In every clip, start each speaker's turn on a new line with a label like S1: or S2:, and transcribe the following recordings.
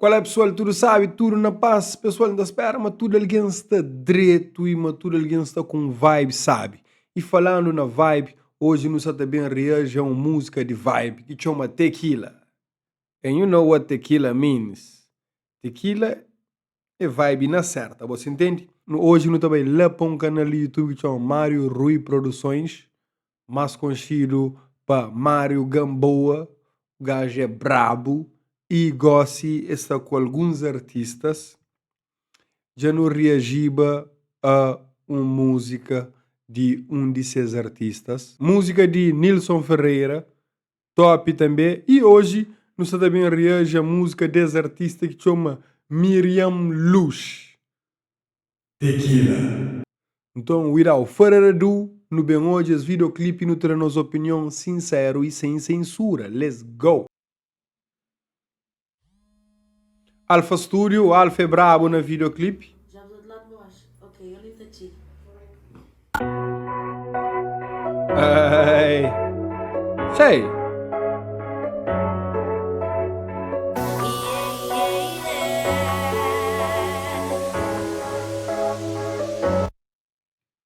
S1: Qual é pessoal, tudo sabe, tudo na paz Pessoal, nta spera ma tudo alguém sta dreto e ma tudo alguém sta com vibe sabe E falando na vibe, hoje nu sa ta bem reage a um música de vibe que txoma Tequila And you know what tequila means Tequila é vibe na certa, você entende? Hoje nu ta bai la pa um canal de YouTube que txoma Mário Rui Produções Más konxidu pa Mário Gamboa, o gajo é brabu y gósi e sta ku alguns artistas. Dja nu riajiba a un múzika di un di ses artistas. Múzika di Nilson Ferreira, top tanbê. Y oji nu sta ta ben riaji a múzika des artista ki txoma Miriam Luz. Tequila. Nton, without further ado, nu ben odja es videoclip y nu ta da nos opinion sinseru y sen sensura. Let's go! Alpha Studio, Alpha é brabo na videoclip. Ai. Sei.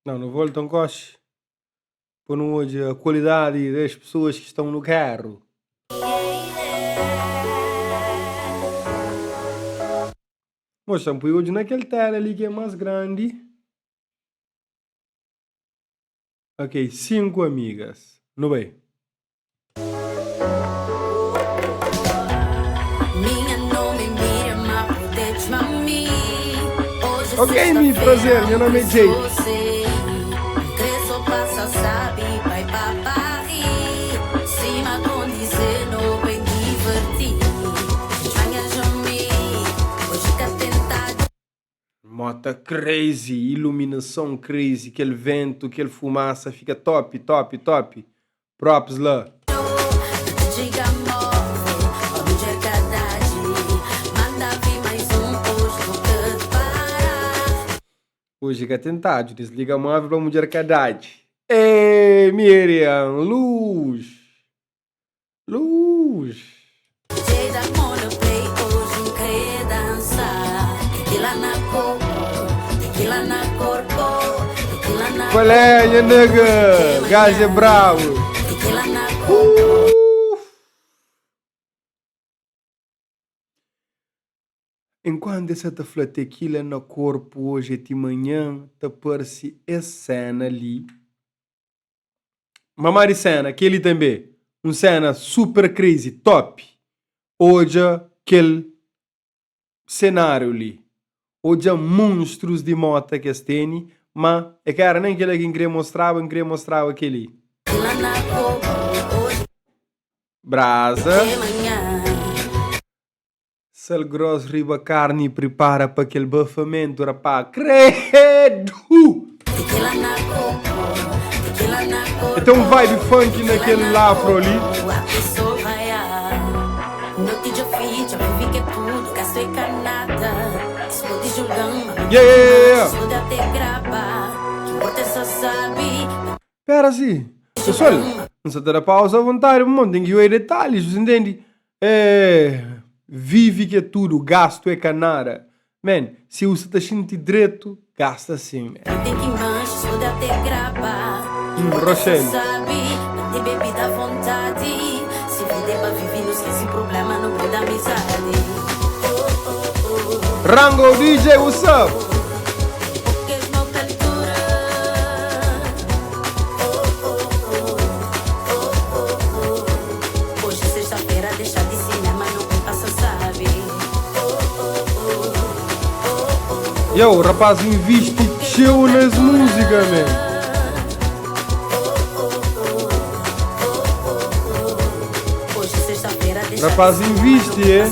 S1: Não, não volta um coche. Para não hoje a qualidade das pessoas que estão no carro. Mostra, põe hoje naquele tela ali que é mais grande. Ok, 5 amigas. Nu bai. Ok, mi prazer, nha nome é Jake. Mota crazy, iluminação crazy, kel vento, kel fumaça, fica top, top, top. Props la. Hoje ka ten tadju, desliga móvel pa mudjer ka dadji. Ê Miriam, luz, luz. Qual é, nha nigga? Gajo é brabo. Uff. Enquanto es sa ta fla tequila na corpo hoje é ti manhã ta parse es cena li. Mamá di cena, keli tambe un cena super crazy, top. Odja kel cenário li, odja monstrus di mota ki es teni, ma é ka era nen kela ki N kria mostraba, N kria mostraba keli. Brasa. Sal gros riba carne e pripara pa kel bafamento rapá credo! E tem um vibe funk naquele afro ali. Yeah, yeah, yeah, yeah. Pera si. Pessoal, N sa ta da pausa à vontade, pamodi ten ki oia detalhes, você entende? É, vive que é tudo, gasto é ka nada. Man, si u sa ta xinti dretu, gasta sim, man. Rochelle. Rango DJ, what's up? Yo, rapaz investe txeu nas música, man. Rapaz investe, eh?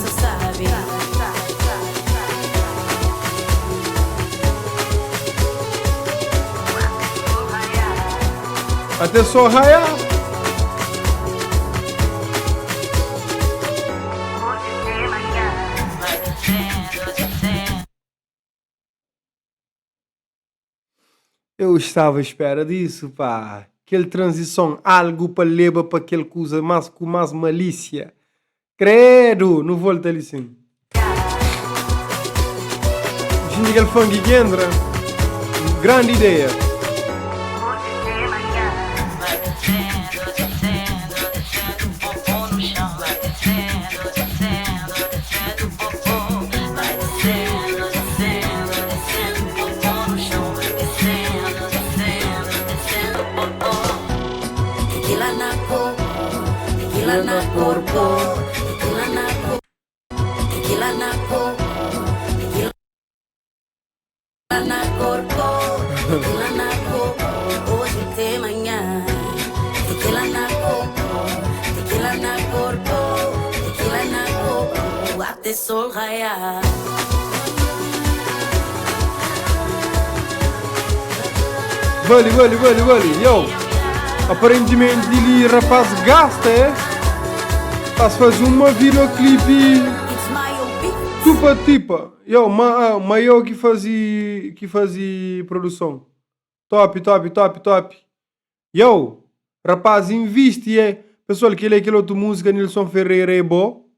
S1: Até só raiar. Eu estava à espera disso, pá. Kel transição, algo pa leba pa kel kuza mas ku mas malícia. Credo, nu volta ali sim. Xinti kel funky ki entra. Grandi ideia. Bali, bali, bali, bali. Yo, aparentemente li rapaz gasta, é? Estás fazer uma videoclipe tupa tipa. Yo, ma, ah, ma eu que fazia que fazia produção. Top, top, top, top. Yo, rapaz, investe, é. Pessoal, aquele aquele outro música Nilson Ferreira é bom,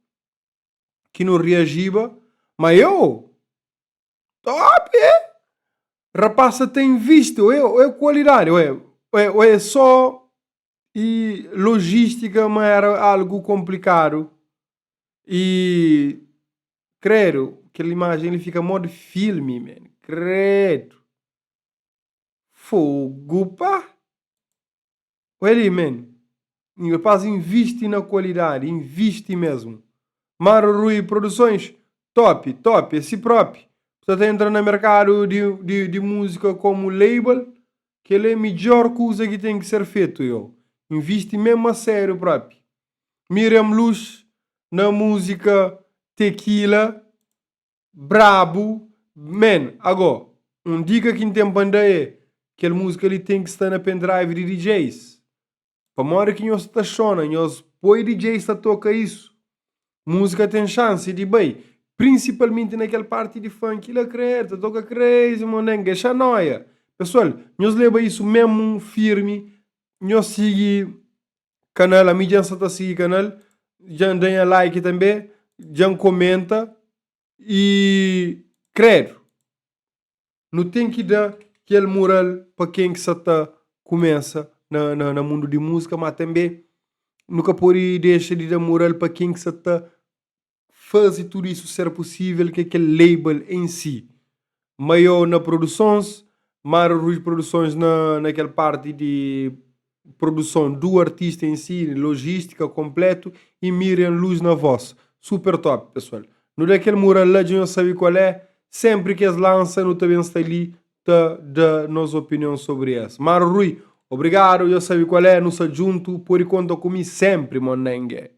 S1: que não reagiba, mas eu, top, é. Rapaz, tem visto, é, é qualidade, é, é, é só e logística, mas era algo complicado. E credo, aquela imagem ele fica modo filme, man. Credo. Fogo, pá. Olha ali, man. E rapaz, investe na qualidade, investe mesmo. Maro Rui Produções, top, top, esse próprio. Você está entrando no mercado de, de, de música como label, que ele é a melhor coisa que tem que ser feito, eu. Investe mesmo a sério próprio. Miriam Luz na música Tequila, brabo. Man, agora, um dica que tem para andar é aquela música ali tem que estar na pendrive de DJs. Para hora que nós estaciona, nós põe DJs a toca isso. Música tem chance de bem. Principalmente naquela parte de funk, lá credo, toca crazy, mano, deixa noia. Pessoal, nós leva isso mesmo firme, nós siga canal, a mídia está siga canal, já dá like também, já comenta e credo. Não tem que dar aquele moral para quem que está começa na, na, no mundo de música, mas também nunca pode deixar de dar moral para quem que está fazer tudo isso ser possível, que é aquele label em si. Maior na produções, Mário Rui Produções na, naquela parte de produção do artista em si, logística completo, e Miriam Luz na voz. Super top, pessoal. No daquele mural lá, já sabe qual é. Sempre que eles lançam, no também está ali, tá da nossa opinião sobre essa. Mário Rui, obrigado, eu sabe qual é, nos junto, por conta comigo sempre, monengue.